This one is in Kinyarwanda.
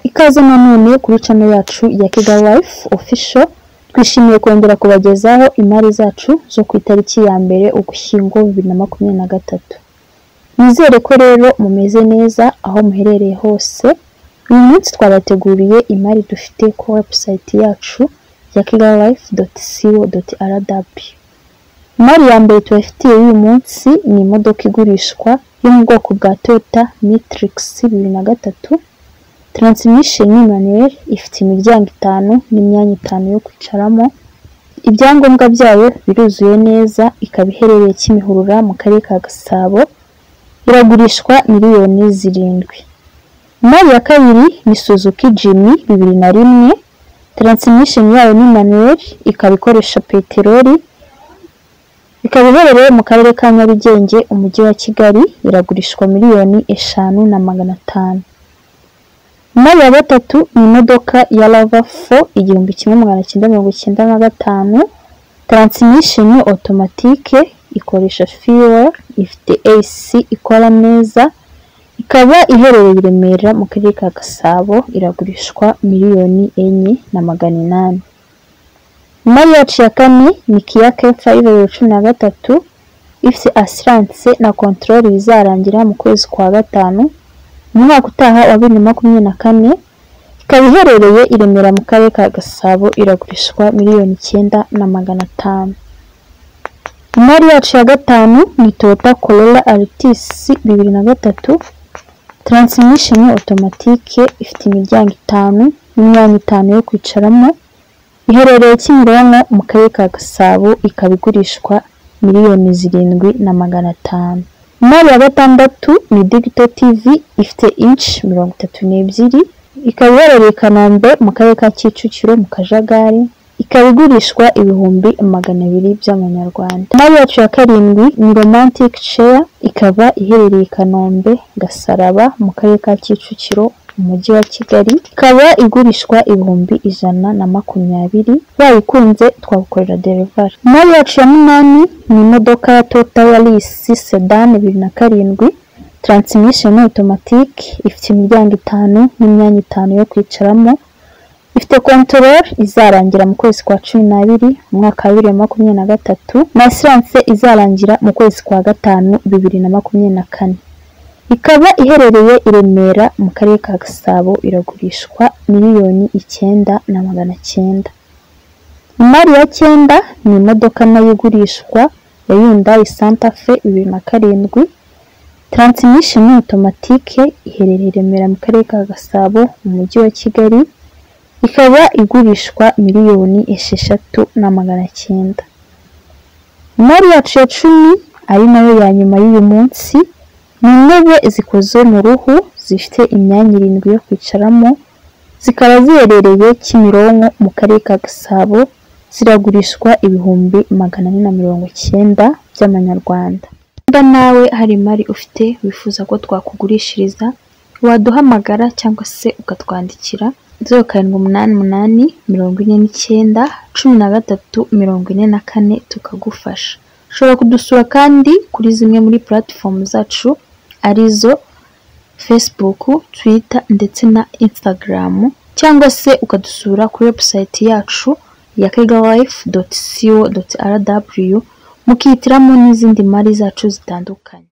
Ikaze nanone kuri channel yacu ya Kigali Life Official. Twishimiye kongera kubagezaho imari zacu zo ku itariki ya 1 Ugushyingo 2023. Nizere ko rero mumeze neza aho muherereye hose. Uyu munsi twabateguriye imari dufite ku website yacu ya kigalilife.co.rw. Imari ya mbere tubafitiye uyu munsi ni imodoka igurishwa yo mu bwoko bwa Toyota Matrix 2003. Transmission manuel, ifite imiryango 5 n'imyanya 5 yo kwicaramo. Ibyangombwa byayo biruzuye neza, ikaba iherereye Kimihurura mu karere ka Gasabo, iragurishwa miliyoni 7. Imari ya kabiri ni Suzuki Jimny 2001. Transmission yayo ni manuel, ikaba ikoresha peteroli, ikaba iherereye mu karere ka Nyarugenge, umujyi wa Kigali, iragurishwa miliyoni 5,500. Imari ya gatatu ni imodoka ya RAV4 1995. Transmission automatique, ikoresha fuel, ifite AC ikora neza, ikaba iherereye i Remera mu karere ka Gasabo, iragurishwa miliyoni 4,800. Imari yacu ya kane ni Kia K5 2013, ifite assurance na control bizarangira mu kwezi kwa 5 umwaka utaha wa 2024, ikaba iherereye i Remera mu karere ka Gasabo, iragurishwa miliyoni 9,500. Imari yacu ya gatanu ni Toyota Corolla Altis 2003. Transmission automatique, ifite imiryango 5 n'imyanya 5 yo kwicaramo, iherereye Kimironko mu karere ka Gasabo, ikaba igurishwa miliyoni 7,500. Imari ya gatandatu ni Digital TV ifite inch 32, ikaba iherereye i Kanombe mu karere ka Kicukiro mu Kajagari, ikaba igurishwa ibihumbi 200 by'amanyarwanda. Imari yacu ya karindwi ni Romantic Chair, ikaba iherereye i Kanombe Gasaraba mu karere ka Kicukiro umujyi wa Kigali, ikaba igurishwa ibihumbi 120. Wayikunze twagukorera delivery. Imari yacu ya munani ni imodoka ya Toyota Yaris Sedan 2007. Transmission automatique, ifite imiryango 5 n'imyanya 5 yo kwicaramo, ifite control izarangira mu kwezi kwa 12 umwaka wa 2023 na assurance izarangira mu kwezi kwa 5 2024. Ikaba iherereye i Remera mu karere ka Gasabo, iragurishwa miliyoni 9,900. Imari ya 9 ni imodoka nayo igurishwa ya Hyundai Santa Fe 2007. Transmission automatique, iherereye i Remera mu karere ka Gasabo mu mujyi wa Kigali, ikaba igurishwa miliyoni 6,900. Imari yacu ya 10 ari nayo ya nyuma y'uyu munsi ni intebe zikoze mu ruhu zifite imyanya 7 yo kwicaramo, zikaba ziherereye Kimironko mu karere ka Gasabo, ziragurishwa ibihumbi 490 by'amanyarwanda. Niba nawe hari imari ufite wifuza ko twakugurishiriza, waduhamagara cyangwa se ukatwandikira 0788 49 13 44 tukagufasha. Ushobora kudusura kandi kuri zimwe muri platform zacu arizo Facebook, Twitter ndetse na Instagram, cyangwa se ukadusura kuri website yacu ya kigalilife.co.rw mukihitiramo n'izindi mari zacu zitandukanye.